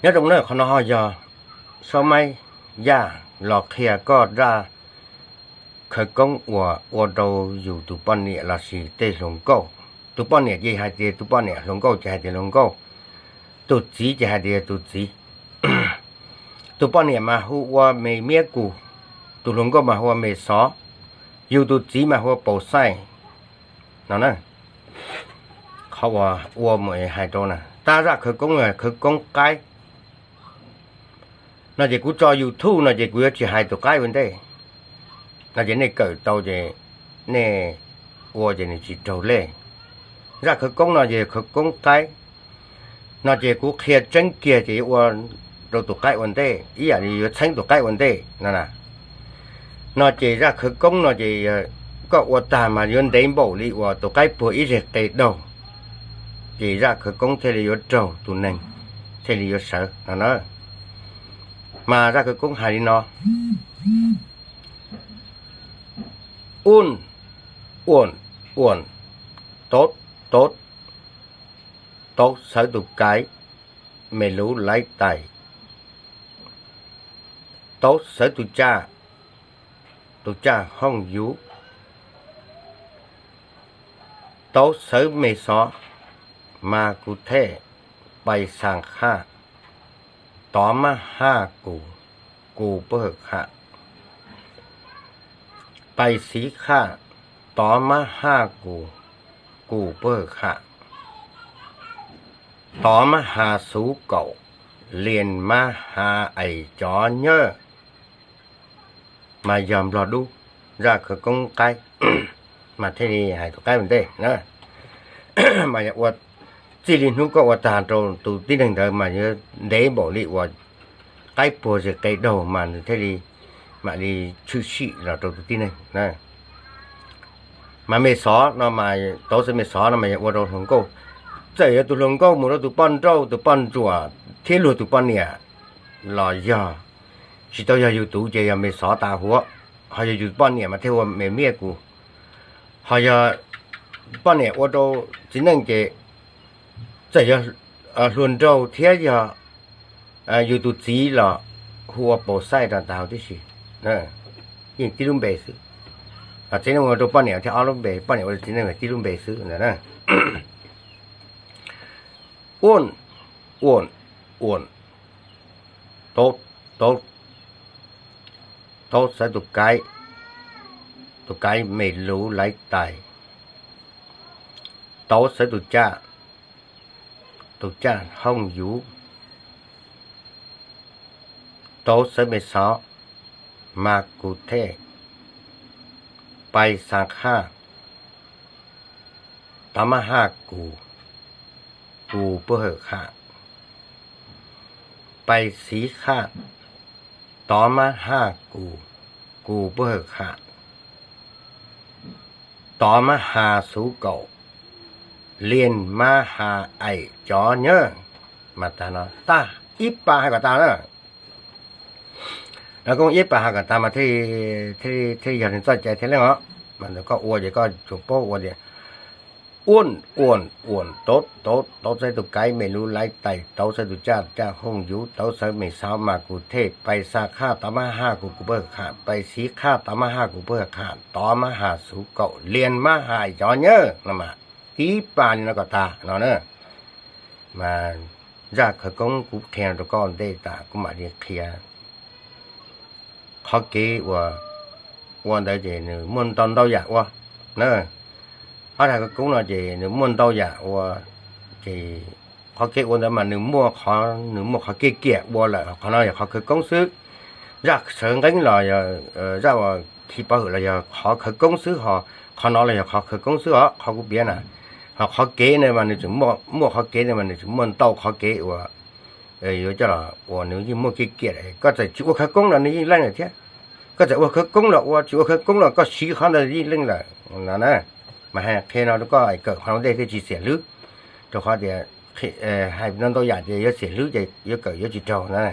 Nyob zoo na, qhov no ho yog Saub Maib Yaj los qhia koj zaj khawv koob uas ua rau yus tus poj niam lossis tej hluas nkauj. Tus poj niam ces hais tias tus poj niam, hluas nkauj ces hais tias hluas nkauj, tus txiv ces hais tias tus txiv. Tus poj niam mas hu ua me miab kus, tus hluas nkauj mas hu ua me xov, yus tus txiv mas hu ua paus xaij no na. Qhov uas ua mus hais rau na, tab zaj khawv koob, khawv koob qaib no ces kuv tso YouTube no ces kuv yuav tsis hais tus qaib ua ntej no ces nej kawm tau ces nej ua ces nws tsis raug lej. Zaj khawv koob no ces khawv koob qaib no ces kuv qhia tseeb kiag ces yuav ua rau tus qaib ua ntej, ib yam li yuav txheeb tus qaib ua ntej no na. No ces zaj khawv koob no ces koj ua tag mas yuav ntev npaum li uas tus qaib puag ib zeg qe daug, ces zaj khawv koob thiaj li yuav raug tus neeg, thiaj li yuav sawv no na. Mas zaj khawv koob hais li no: Ua, ua, ua, tau, tau, tau xawv tus kaiv, me luv laiv tais, tau xawv tus caj, tus caj hooj yub, tau xawv me xov, mas kus thej, pais xas khaj, tov mab haj kus, kus pab hawm kham, pais xiv khaj, tov mab haj kus, kus pab hawm kham, tov mab has xuv kaum, lias mab has ais cov nyab. Mas yog Nplog dub, zaj khawv koob qaib, mas thiaj li hais tus qaib ua ntej na. Mas yog ua txij li hnub koj ua tag rau tus tib neeg ntawd mas yuav ntev npaum li uas qaib puag zeg qe daug mas nws thiaj li mam li tshwm sim los rau tus tib neeg na. Mas me xov no mas, tau xawv me xov no mas yog ua rau hluas nkauj. Txawm yog tus hluas nkauj mus rau tus poj nrauj, tus poj ntsuam thiab luag tus poj niam los yog tsis tau yog yus tus ces yog me xov tas huav. Ho yog yus poj niam mas thiaj ua me miab kus. Ho yog poj niam ua rau txiv neej ces txawm yog hluas nraug thiab yog yus tus txiv los hu ua paus xaij rau tas huav tib si, yeej tib lub npe xwb. Txiv neej ua rau poj niam thiaj ob lub npe, poj niam ua rau txiv neej tib lub npe xwb ntag na. Ua, ua, ua, tau, tau, tau xawv tus kaiv, tus kaiv me luv laiv tais, tau xawv tus caj, tus caj hooj yub, tau xawv me xov, mas kus thej, pais xas khaj, tov mab haj kus, kus pab hawm kham, pais xiv khaj, tov mab haj kus, kus pab hawm kham, tov mab has xuv kaum, lias mab has ais cov nyab. Mas tas no tag, ib pas hais kom tas na. Lawv koob ib pas hais kom tas mas thiaj li yog nws txoj cai thiaj leej os. Mas ntawm koj ua ces koj tsuas paub ua tias ua, ua, ua, tau, tau, tau xawv tus kaiv me luv laiv tais, tau xawv tus caj, caj hooj yub, tau xawv me xov mas kus thej, pais xas khaj tov mab haj kus, kus pab hawm kham, pais xiv khaj tov mab haj kus, pab hawm kham, tov mab has xuv kaum, lias mab has cov nyab no mas. Ib pas li no kom tas no na. Mas zaj khawv koob kuv qhia rau koj ntej tas kuv mam li qhia qhov kev uas ua ntawd ces nws muaj ntau ntau yam ua na. Ob zaj khawv koob no ces nws muaj ntau yam ua, ces qhov kev ua ntawd mas nws muaj qhov, nws muaj qhov kev kiam ua lawm, qhov no yog qhov khawv koob xwb. Zaj sawv nqeeb los yog zaj uas khi pov hwm los yog qhov khawv koob xwb ho, qhov no los yog qhov khawv koob xwb os, qhov kuv piav na. Ho qhov kev na mas nws tseem muaj, qhov kev na mas nws tseem muaj ntau qhov kev uas yuav coj los ua nws yeej muaj kev kiam. Koj txawm tsis ua khawv koob los nws yeej leej lawm thiab. Koj txawm ua khawv koob los ua, tsis ua khawv koob los koj siv qhov ntawd yeej leej lawm no na. Mas hais qhia no rau koj kawm qhov no ntej thiaj tsis xiam hlwb, rau qhov tias hais ntau ntau yam ces yuav xiam hlwb ces yuav kawm yuav tsis raug na.